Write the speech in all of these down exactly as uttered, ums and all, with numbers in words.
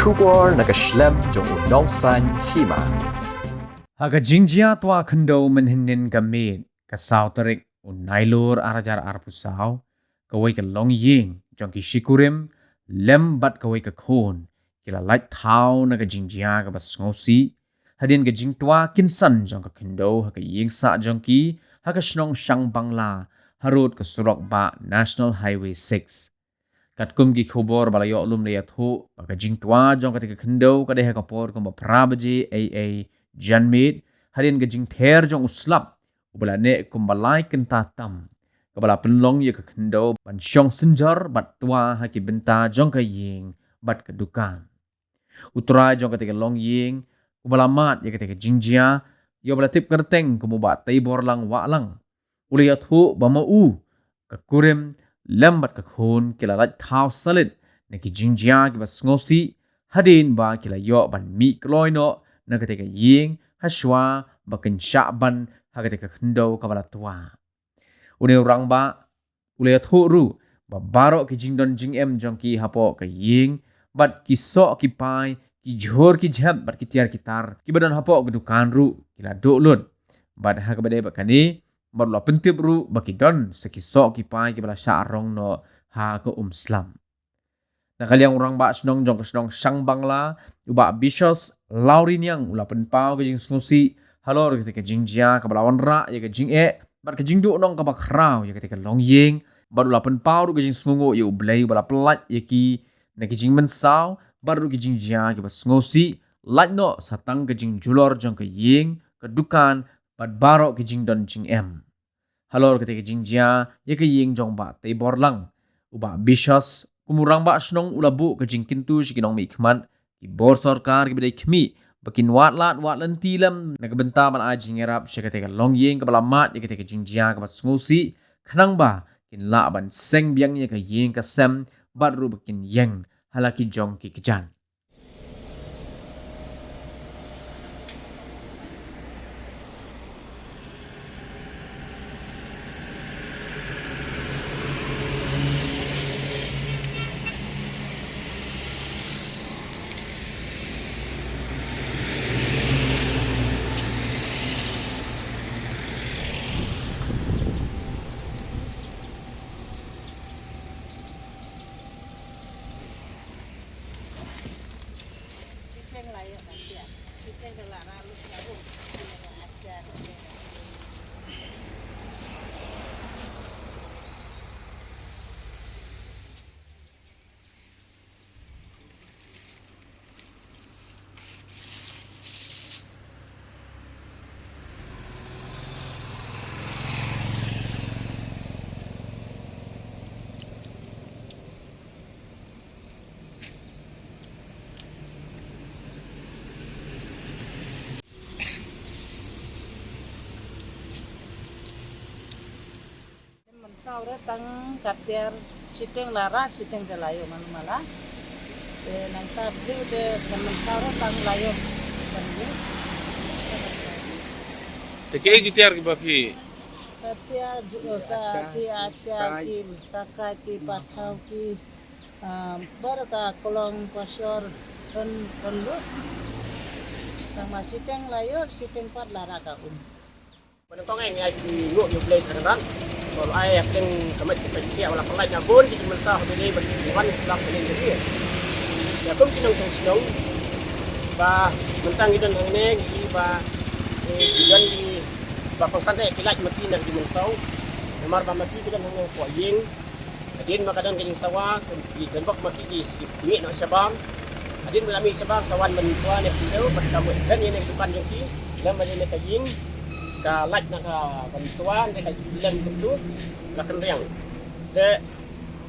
Khubor na ka shlem jong u Nongsaiñ Hima. Ha ka jingjia twa khyndew mynhynnin ka miet, ka saw tarik u Nailur ar hajar arphew saw, kawei ka longïing jong ki shikurim lem bad kawei ka khun ki la lait thaw na ka jingjia kaba sngewsih hadien ka jingtwa kynsan jong ka khyndew ha ka ïing sah jong ki ha ka shnong Shangbangla, harud ka surok bah National Highway six. Katkum ki khubor ba la ïoh lum, la ïathuh ba ka jingtwa jong kata ka khyndew ka dei ha ka por kumba phra baje eiei janmiet, hadien ka jingther jong u slap uba la neh kumba lai kynta tam, kaba la pynlong ïa ka khyndew ban shong synjor bad twa ha ki bynta jong ka ïing bad ka dukan. U trai jong kata ka longïing uba la mad ïa kata ka jingjia, ïa uba la tip kyrteng kum u Bah Teiborlang Wahlang, u la ïathuh ba ma u, ka kurim lem bad ka khun ki la lait thaw salit na ki jingjia kiba sngewsih, hadien ba ki la ïoh ban mih kloi noh na kata ka ïing hashwa ba kin shah ban ha kata ka khyndew kaba la twa. Une u rangbah u la ïathuh ruh ba baroh ki jingdon jingem jong ki hapoh ka ïing bad ki soh ki pai, ki jhur ki jhep bad ki tiar ki tar kiba don hapoh ka dukan ruh ki la duh lut. Bad ha kaba dei bad kane, bad u la pyntip ruh ba ki don sa ki soh ki pai kiba la shah rong noh ha ka um slap. Na ka liang u rangbah shnong jong ka shnong Shangbangla, u Bah Bishos Lauriniang, u la pynpaw ka jingsngewsih halor kata ka jingjia kaba la wanrah ïa ka jingeh bad ka jingduhnong kaba khraw ïa kata ka longïing, bad u la pynpaw ruh ka jingsngewnguh ïa U Blei uba la pyllait ïa ki na ki jingmynsaw bad ruh ki jingjia kiba sngewsih, lait noh sa tang ka jingjulor jong ka ïing, ka dukan bad baroh ki jingdon jingem. Halor kata ka jingjia ïa ka ïing jong Bah Teiborlang, u Bah Bishos kum u rangbah shnong u la buh ka jingkyntu sha ki nongmihkhmat, ki bor sorkar kiba dei khmih, ba kin wad lad wad lynti lem na ka bynta ban ai jingïarap sha kata ka longïing kaba la mad ïa kata ka jingjia kaba sngewsih, khnang ba kin lah ban seng biang ïa ka ïing ka sem bad ruh ba kin ïeng ha la ki jong ki kjat. Mynsaw re tang ka tiar shiteng la rah, shiteng te la ïoh malu mala. Te nangta blue te mynsaw re tang la ïoh. Te ki ei ki tiar kiba phi? Ka tiar ju, ka ki asia, ki kakai, ki pathaw, ki, ah, bar ka klong, ka shor, don, don lut. Tang ma shiteng la ïoh, shiteng pat la rah ka um. Ba nyngkong eh ngi ai kynnoh ïa U Blei Trai Kynrad ba u la ai hapdeng ka met ka pyrthei, u la pynlait na bun ki jingmynsaw ha Bede bad ki wan slap ha Bede. Ïa kum ki nongshong shnong ba mynta ngi don hangne, ngi ba, eh, ngi don kiba kongsan eh ki lait ma ki na ki jingmynsaw. Namar ba ma ki ki don hangne hapoh ïing. Hadien ba ka don ka jingsawa, ki donbok ma ki ki mih noh shabar. Hadien ba la mih shabar, sa wan ban twa ne khyndew, bad ka mut don ïa ne ka dukan jong ki, lem bad ïa ne ka ïing, ka lait na ka ban twa ne ka lem kumtu, la kynriang. Te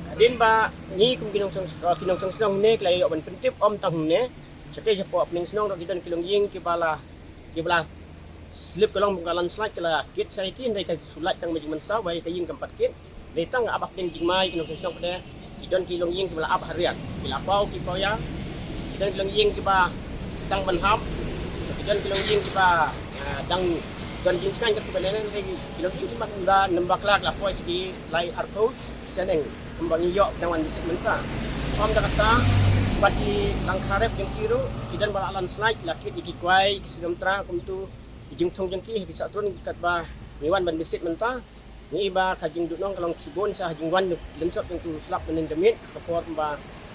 hadien ba ngi kum ki nongshong, ki nongshong shnong ne ki la ïoh ban pyntip ym tang ne, shatei shapoh Pning Shnong ruh ki don ki longïing kiba la, kiba la slip ka long ka landslide, ka la kit sha ïa ki, hynrei ka shu lait tang ma jingmynsaw ba ïa ka ïing kam pat kit. Dei tang ap hapdeng jingma ïa ki nongshong shnong pat de. Ki don ki longïing kiba la ap ha riat, ki la paw ki paw ïa. Ki don ki longïing kiba tang ban hap. Ki don ki longïing kiba, ah, dang don jingshngaiñ katto katne, hynrei ki longïing kiba dang ba bakla ki la poi sha ki lai arphew shaneng. Kumba ngi ïoh dang wan visit mynta. Ym da kata, Bad ki langkha rep jong ki ruh ki don ba la lan slide, la kit ïa ki kwai, ki snem tra kumtu, ki jingthung jong ki ha ki sahtrun, katba ngi wan ban visit mynta. Ngi i ba ka jingduhnong ka long shibun sha ka jingwan lynsop jong utu u slap mynnin ka miet, ha ka por kumba,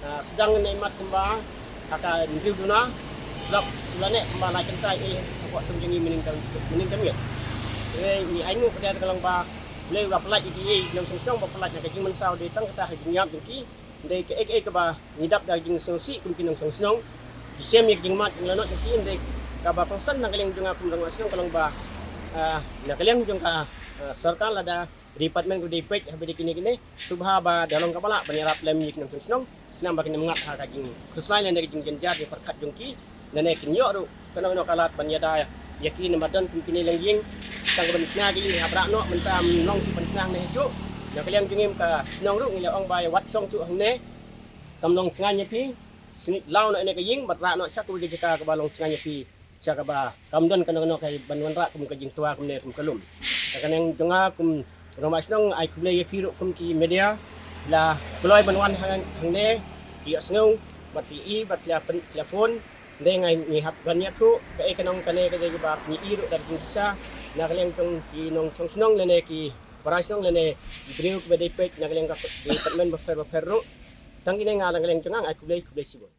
ah, sdang ne mat kumba ha ka hynriew duna, slap u la neh kumba lai kynta, eh, ha ka por sdang jong ngi mynnin ka, mynnin ka miet. Eh, ngi ai nguh ka dei ka long ba U Blei u la pynlait ïa ki, eh, nongshong shnong ba pynlait na ka jingmynsaw, dei tang kata ka jingïap jong ki. Dei kaei kaei kaba ngi dap da ka jingsngewsih kum ki nongshong shnong. Ki shem ïa ka jingmad jinglanot jong ki, dei kaba kongsan na ka liang jong nga kum rangbah shnong ka long ba, ah, na ka liang jong ka, ah, sorkar lada department ko dei peit ha ba dei kine kine, sngewbha ba da long kaba lah ban ïarap lem ïa ki nongshong shnong, khnang ba kin ym ngat ha ka jingkhuslai lane ka jingjynjar jingpyrkhat jong ki, lane kin ïoh ruh kano kano ka lad ban ïada ïa ki, namar don kum kine leng ïing tang ka ban sna ki ïing, hap rah noh, mynta ym long shuh ban sna hangne hajuh. Na ka liang jong ngi ka shnong ruh ngi la ong ba ïa wat shong shuh hangne, kam long sngewsih ïa phi, sngewsih law noh ïa ka ïing bad rah noh sha kawei ka jaka kaba long sngewsih ïa phi, sha kaba kam don kano kano ka ban wanrah kum ka jingtwa kumne kum ka lum. Na ka liang jong nga kum rangbah shnong, ai khublei ïa phi ruh kum ki media, la kloi ban wan hang, hangne, phi ïohsngew bad phi i bad phi la pyn, phi la phone. Dei nga, ngi hap ban ïathuh kaei ka nong kane ka dei kaba ngi i ruh da ka jingshisha na ka liang jong ki nongshong shnong lane ki para shnong lane ki briew kiba dei peit na ka liang ka department bapher bapher ruh. Tang kine nga na ka liang jong nga, ai khublei, khublei shibun.